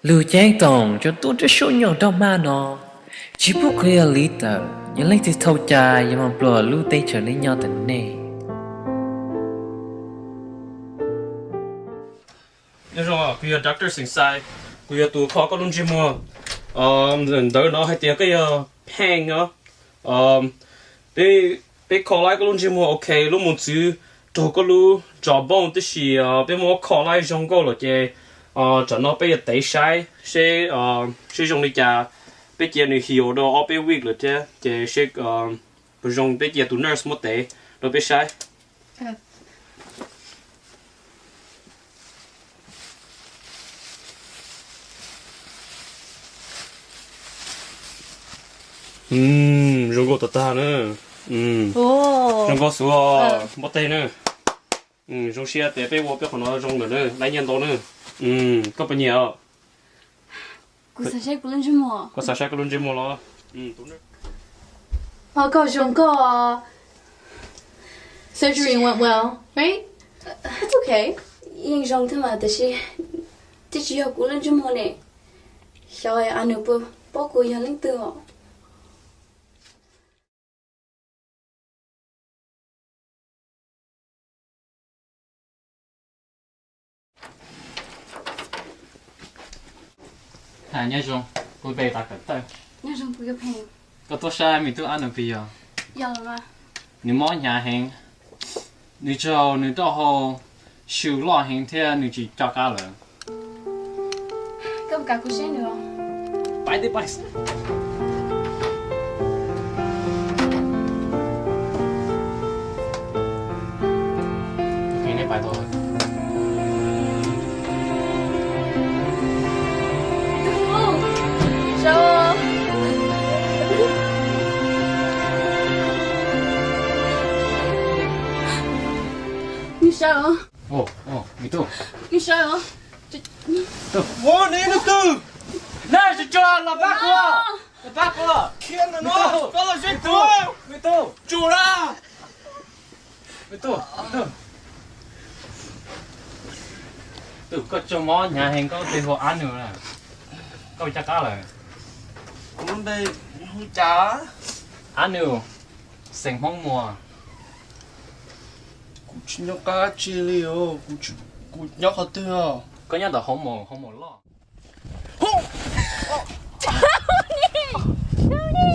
Lug ceeb toom rua tub rua suab nyuj dog maj no, tsi pub qhia li tawm, yog leej twg thau cai yog moog pluag lub teb chaws nej nyob tawm nej. Nyob zoo, kuv yog Doctor Xeem Xais, kuv yog tus kho koj lub ntsej muag. Ntawv no hais tias koj yog pain no. Peb, peb kho laib koj lub ntsej muag ok, lub moos txwv raug koj lub jaw bone tib si, peb muab kho laib zoo nkauj lawm ces tsam no peb yuav tev saib seb, seb zoo li cas. Peb cia nws heal rau ob peb week lawm thiab ces seb puas zoo, peb cia tus nurse muab tev rau peb saib. Zoo nkauj tag tag na. Zoo nkauj xwb, npau teg na. Zoo siab tias peb ua peb qhov no zoo lawm na, lab nyiaj ntau na. Koj puas nyiam? Kuv xav saib kuv lub ntsej muag. Koj xav saib koj lub ntsej muag los? Ho koj zoo koj. Surgery went well, right? It's okay. Yeej zoo thiab mas, tab sis twb tsis yog kuv lub ntsej muag ne. Xyov a nws puas paub kuv yog leej twg os. Nyob zoo, kuv peb tas kawm tawj. Koj tuaj saib me tub Ab nws pes yog? Nws mob hnyav heev, nws tsaug, nws taub hau swm loj heev thiab nws tsis coj qab lawm. Koj mus kav kuv saib nws os. Pais, pais. Nws sawv os. Nws sawv os. Ua, nws nws twg? Nws tsuag tsuag los pab kuv. Los pab kuv. Khiav ntawm no, koj los zeb kuv. Me tub. Tsum na. Me tub, me tub. Tus koj tsaug mob hnyav heev, koj tes hu Ab nws na. Koj ua cas qab lawm? Kuv lub npe hu cas? Ab nws, xeem Hmoob Muas. Kuv tsis nyob qab tsi li os, kuv nyob qhov twg os? Koj nyob ntawm hoob maum, hoob maum loj. Tony! Tony!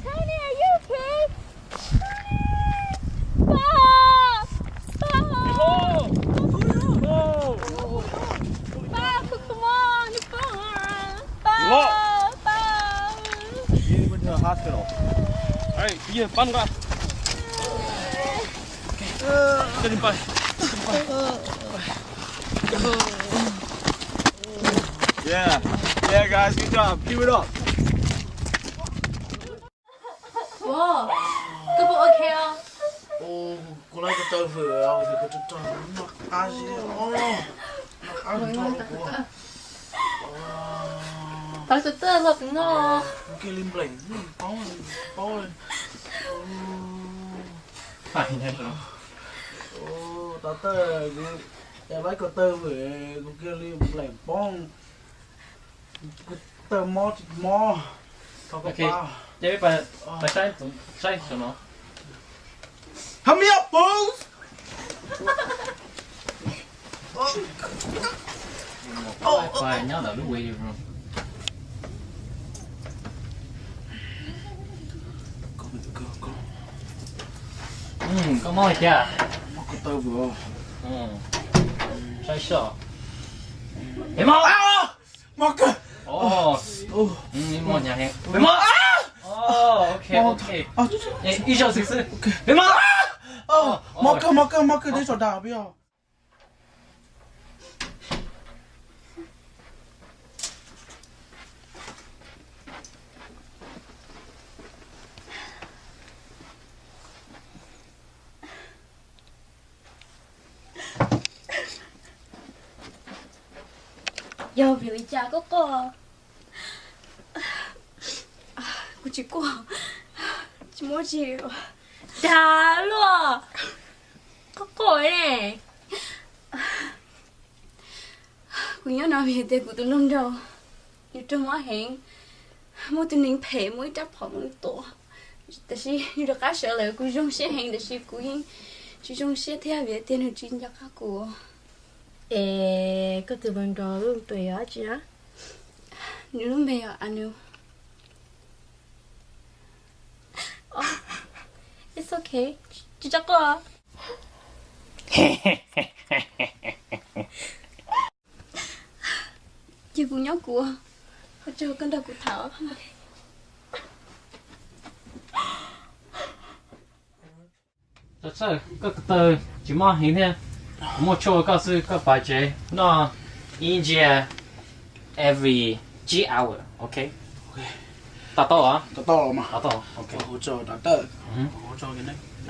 Tony, are you okay? Tony! Pog! Pog! Pog, come on, pog! Pog! Pog! Hey, pab nqa. Cho Linh Pais. Yeah. Yeah, guys, good job. Keep it up. Ua, koj puas ok os? Kuv lawv ko taw vwm os, vwm ko taw rog, noj qab zib os, noj qab rog kuv. Tau tus twj los kuv noj. Kuv kiag li npleem, paub, paub. Tau tawj, kuv lawv ko taw vwm, kuv kiag li npleem poob. Kuv tawj mob tsis mob. Thov koj pab. Ces peb pais saib, saib saum no. Hurry up, fools! Wi-Fi nyob ntawm lub waiting room. Koj mob li cas? Mob ko taw vwm. Saib soj. Mob, mob kawg. Mob hnyav heev. Mob. Ok, ok. Ib zaug xwb xwb. Mob. Mob kawg, mob kawg, mob kawg, deb saum dag peb os. Yog vim li cas koj quaj? Kuv tsis quaj, tsis muaj tsi. Dag luaj, koj quaj ne. Kuv nyob no vim tias kuv tus hluas nraug nws raug mob heev, muaj tus neeg phem muab ib rab phom tua, tab sis nws rov qab sawv lawm. Kuv zoo siab heev tab sis kuv yeej tsis zoo siab thiab vim tias nws tsis nco qab kuv. Es koj tus hluas nraug lub npe yog dab tsi na? Nws lub npe yog Anu. It's okay. Tsis tso quaj. Cia kuv nyob kuv, ua tsaug koj nrog kuv tham. Koj ko taw tsis mob heev thiab, kuv muaj tshuaj koj xwb, koj pais tsev noj ib ntsiav every tsib hour, ok? Tau tau, tau tau, ok.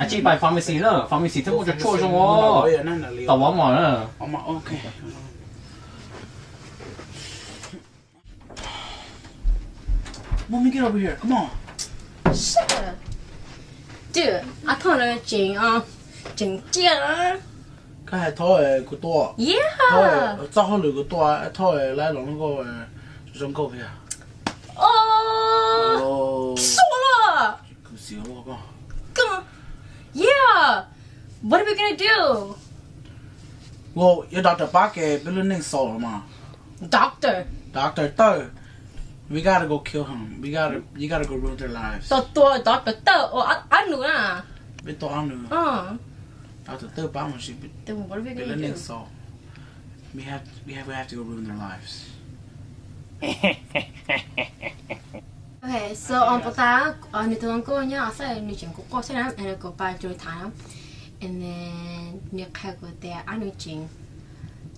Aib, pais pharmacy na, pharmacy thiaj muaj cov tshuaj zoo os. Tau, mov mos na. Mommy, get over here. Come on. Shut up. Dude, I told her tseem, tseem ciaj. Koj hais thov kuv tua. Yeah. Thov txoj hauj lwm kuv tua, thov lab los nkauj, zoo nkauj thiab. Oh, suav los. Kuv xav ua koj. Yeah. What are we gonna do? Well, yuav doctor pab ke peb lub neej xaus los mas. Doctor. Doctor Tawj. We gotta go kill him. We gotta, you gotta go ruin their lives. Tau tua doctor Tawj ua ab nus na. Peb tua ab nus. Doctor Tawj pab mus si peb lub neej xaus. We have, we have, we have to go ruin their lives. Okay, so, um, puas tas, uh, nws tus hluas nkauj nyob xwb, nws tseem kuv quaj xwb na, and kuv pais rau nws tham na, and then nws qhia kuv tias ab nus tseem,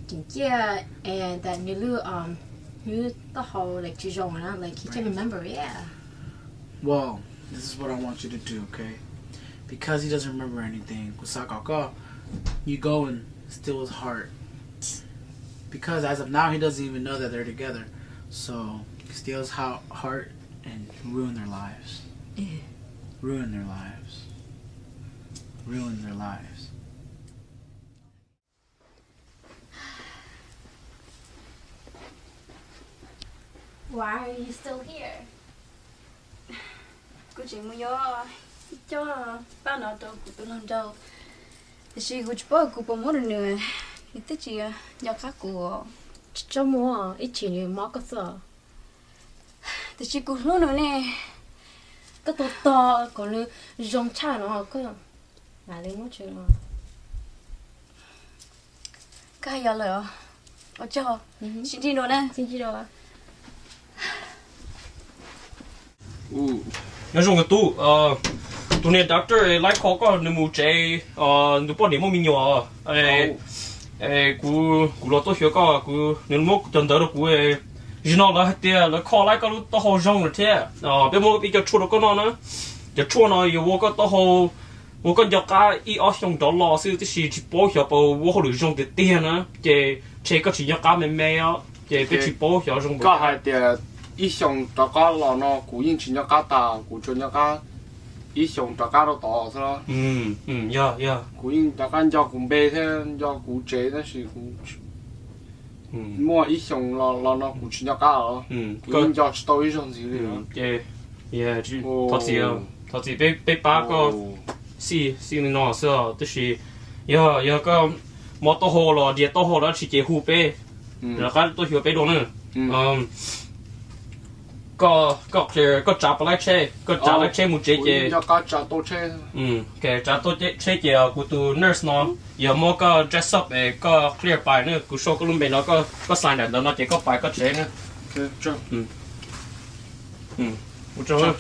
tseem ciaj, and that nws lub, um, nws lub taub hau, like, tsis zoo na, like, he can't remember, yeah. Well, this is what I want you to do, okay? Because he doesn't remember anything, kuv xav kom koj, you go and steal his heart. Because as of now, he doesn't even know that they're together. So, steal his hea-, heart and ruin their lives. Ruin their lives. Ruin their lives. Why are you still here? Kuv tseem mus yuav ib co paj no rau kuv tus hluas nraug, tiam sis kuv tsis paub kuv puas muab rau nws, nws twb tsis nco qab kuv. Tsis txhob muab, ib chim nws mob koj xwb. Tiam sis kuv hlub nws ne, koj tua tog kom nws zoo tshaj no koj mam li muab tso. Koj hais yog lawm os. Ua tsaug, sib ntsib dua na. Nyob zoo tus, tus niag doctor laib kho koj nws mus tsev, nws poj niam muaj me nyuam. Kuv, kuv los tuaj xyuas koj, kuv, nws muab cov ntawv rau kuv. Zaum no lawv hais tias lawv kho laib koj lub taub hau zoo lawm thiab. Peb muab ib co tshuaj rau koj noj na. Cov tshuaj no yuav ua koj taub hau, ua koj nco qab ib ob xyoos rov los xwb, tab sis tsis paub xyov puas ua hauj lwm zoo tiag tiag na, ces ntshe koj tsis nco qab me me os, ces peb tsis paub xyov zoo. Koj hais tias ib xyoos rov qab los no kuv yeej tsis nco qab tas, kuv tsuas nco qab ib xyoos rov qab rau tod xwb. Yog, yog. Kuv yeej rov qab nco kuv npe thiab nco kuv tsev tab sis kuv muaj ib xyoos los no kuv tsis nco qab os. Kuv yeej nco tsis tau ib zaug ntxiv li os. Thov txim, thov txim peb pab koj xij xij li no xwb os, tab sis yog, yog koj mob taub hau los dias taub hau los dab tsi ces hu peb rov qab tuaj xyuas peb dua na. Koj, koj clear, koj tsav puas laib tsheb, koj tsav laib tsheb mus tsev ces, tsav tau tsheb ces kuv tus nurse no yog muab koj dress up es koj clear pais na, kuv sau koj lub npe no, koj sign ntawm ntawd no ces koj pais koj tsev na. Ua tsaug.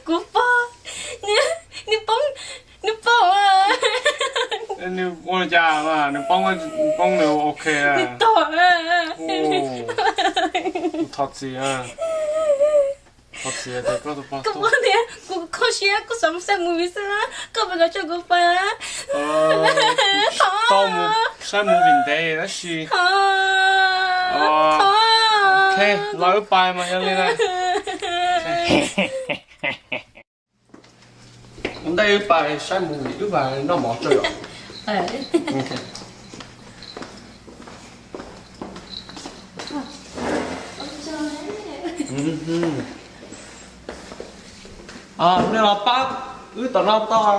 Kuv pom, nws, nws poob, nws poob. Nws ua li cas mas nws poob, poob nws ok. Nws tom. Thov txim, thov txim tias koj tus poj, koj poj niam, kuv kho siab, kuv xav mus saib movie xwb na, koj puas kam coj kuv pais? Tau mus saib movie ntev tab sis, ok, los wb pais mas yog li na. Ua ntej wb pais saib movie wb pais noj mov tso yom. Nej los pab wb tom no toj.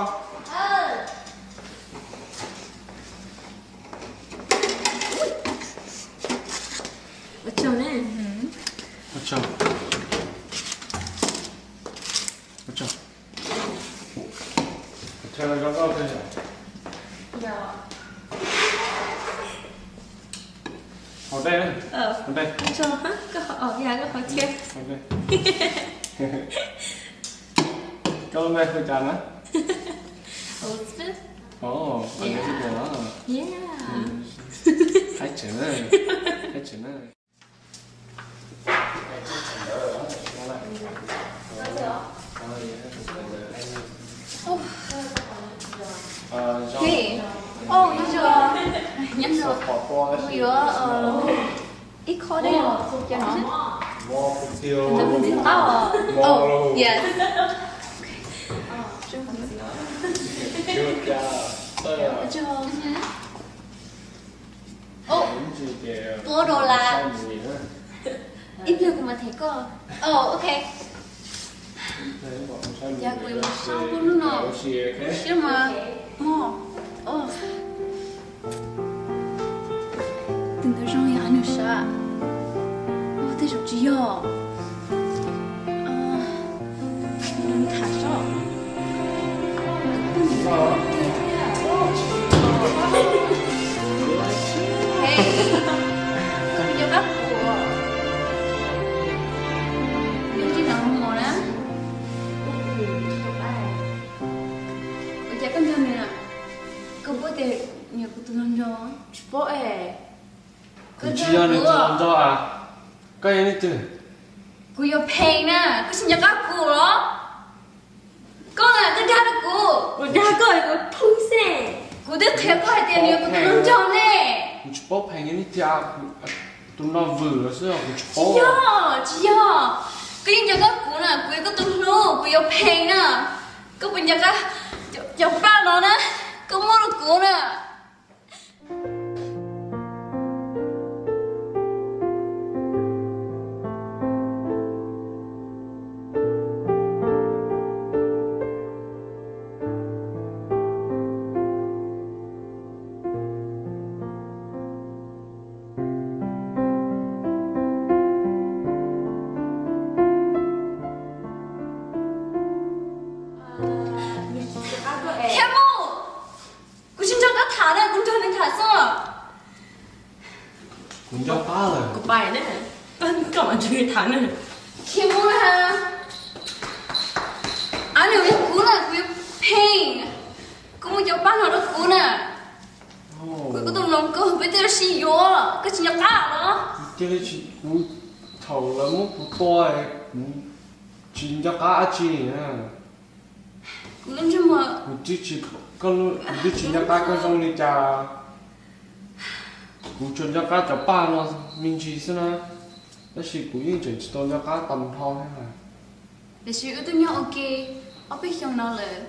Hauv dej, hauv dej. Koj lub npe hu cas na? Haib tseem na, haib tseem na. Hey, oh, nyob zoo, nyob zoo, kuv yuav ib khob dej cov no. Ntawd mus ntxiv qab os. Oh, yes. Tua rau las. Ib pliag kuv mam them koj. Oh, ok. Cas kuv yuav mus sab pub hnub no siab mas mog. Tus ntawd zoo li hais nws sab. Tej zaum tsis yog. Nws tham tso. Koj cov kab kuv, koj tsis nov mos na. Ua cas koj nco nws na? Koj paub tias nws yog kuv tus hluas nraug. Tsis paub es. Kuv tsis yog nws tus hluas nraug a. Koj yog leej twg? Kuv yog Pheej na, koj tsis nco qab kuv los? Koj na twb dag rau kuv. Kuv dag koj, kuv phooj xej. Kuv twb qhia koj hais tias nws yog kuv tus hluas nraug ne. Kuv tsis paub Pheej yog leej twg, tus no vwm los xwb kuv tsis paub. Tsis yog, tsis yog. Koj yeej nco qab kuv na, kuv yog koj tus hlub, kuv yog Pheej na. Koj puas nco qab cov paj no na? Koj muab rau kuv na. Khiab Mus, kuv tsis nco qab tham na, kuv nrog nws tham xwb. Kuv nco qab lawm. Kuv pais na, koj mam nrog nws tham na. Khiab Mus na, a nws yog kuv na, kuv yog Pheej. Koj muab cov paj no rau kuv na. Kuv, koj tus hluas nkauj, peb twb sib yuav, koj tsis nco qab los? Cia li tsis, kuv thaum lawv muab kuv tua, kuv tsis nco qab dab tsi na. Kuv lub ntsej muag, kuv twb tsis, kuv twb tsis nco qab koj zoo li cas. Kuv tsuas nco qab cov paj no me ntsis xwb na, tab sis kuv yeej tseem tsis tau nco qab tag nrho thiab. Tiam sis wb twb nyob ua ke ob peb xyoos no lawm,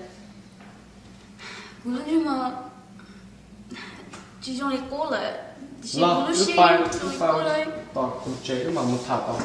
kuv lub ntsej muag tsis zoo li qub lawm, tiam sis kuv lub siab zoo li qub lawm. Tom kuv tsev wb mam mus tham tod.